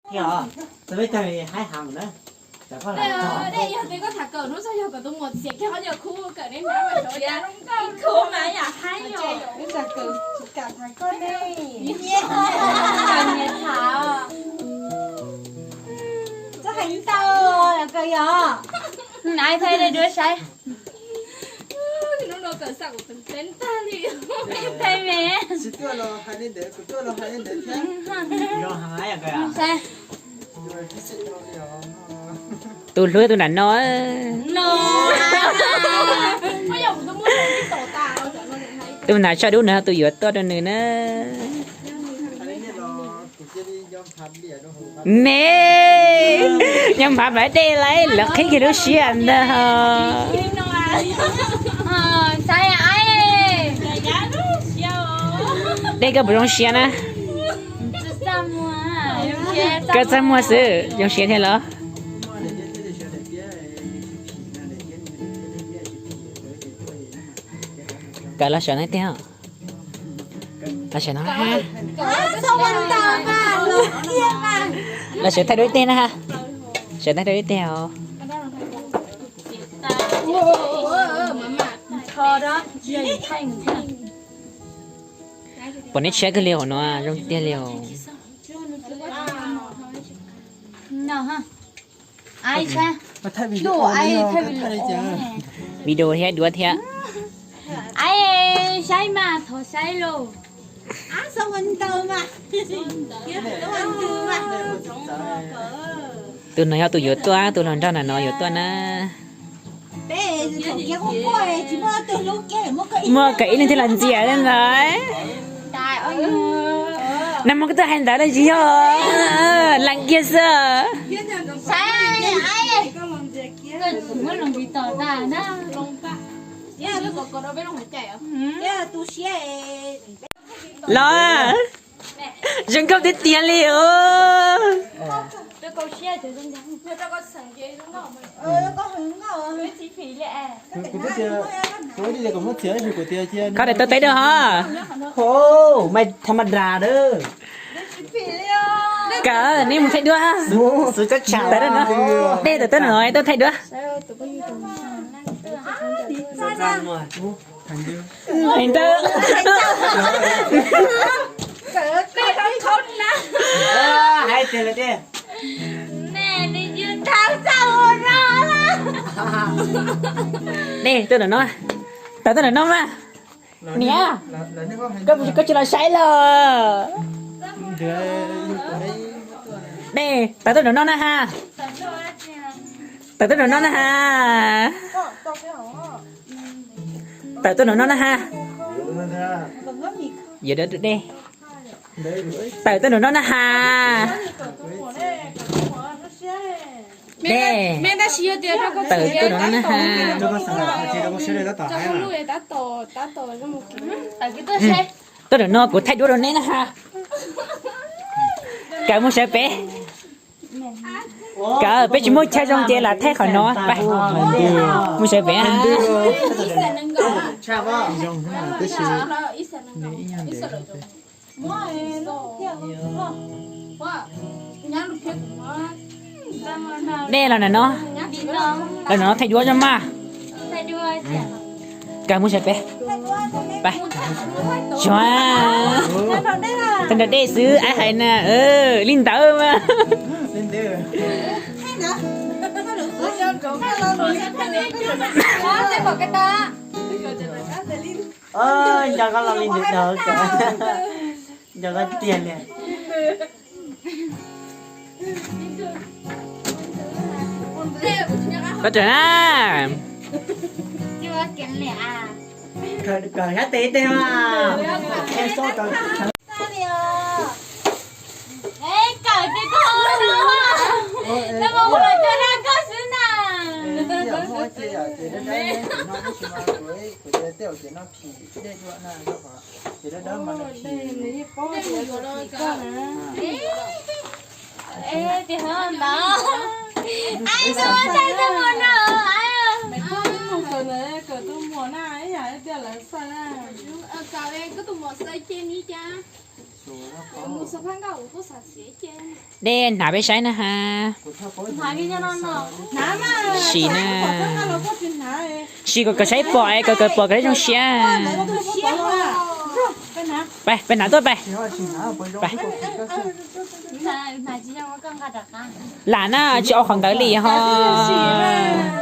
Yog, txawm peb caug haib heev na. Txawm koj lam txog. Dej yog tias koj tham kawm hnub txog yog kom tus muam txiav kiag qhov ncauj khub kawm neb hnab mas xyov ya khub mas yam haib yom. Wb tsis kam tham koj ne. Kawm niam tham. Txoj heev ntau los kawm yog. Nai thaij dua saib. Hnub no kawm xam kuv teev tag li. Thaij me. Tus hlub tus nram no. Tus nram tsho dub no tus yuav tuaj rau nws na. Ne, nyob hmav mas dej lawm, lawv qhib kiag lub siab ntag. Dej koj puas zoo siab na? Koj txaj muag xwb, zoo siab thiab los? Kawm los sawv no tiag. Los sawv no ha. Los sawv thaij dua ib teg na ha. Sawv thaij dua ib teg os. Pom neb tshiab kawg li hauv no, zoo tiag li os. Video thiab duab thiab. Ai, saib mas thov saib lauj. Tus no yog tus yuav tuaj, tus hluas nraug ntawm no yuav tuaj na. Muaj kawm ib leeg thiaj los ntxias ntawd. Nag hmo koj twb hais ntawd los tsis yog, lees kiag xwb. Los, zoo nkauj tiag tiag li os. Koj daim tau teb dua ho. Maj tham ma das dawb. Kawm, nej mus thaij duab. Tawm no, dej tawm tuaj no, tuaj thaij duab. Heev ntawd. Dej tuaj ntawm no, tawm tuaj ntawm no mas. Niam, koj tsis los saib los? Dej, tawm tuaj ntawm no na ha. Tawm tuaj ntawm no na ha. Tawm tuaj ntawm no na ha. Yuav dawb dej. Tawm tuaj ntawm no na ha. Dej. Tawm tuaj ntawm no na ha. Tuaj ntawm no kuv thaij duab rau neb na ha. Kawm mus sawv pem. Kawm, peb tsis muaj chaw zoo ces lam thaij qhov no. Mus sawv pem ha. Dej los ntawm no. Los ntawm no thaij duab zog mas. Kawm mus sawv pem. Thaij nrog dej xwb, ab hais na, li ntawd mas. Nco koj los li ntawd, nco koj tiag li. Koj tseem na. Kawm sab tes tes mas. Dej hnav peb saib na ha. Sim na. Sim kom kawm saib pom es kawm kawm pom kawm zoo siab. Peb hnav tuaj peb. Lam na tsis ua qhov ntawd li hos.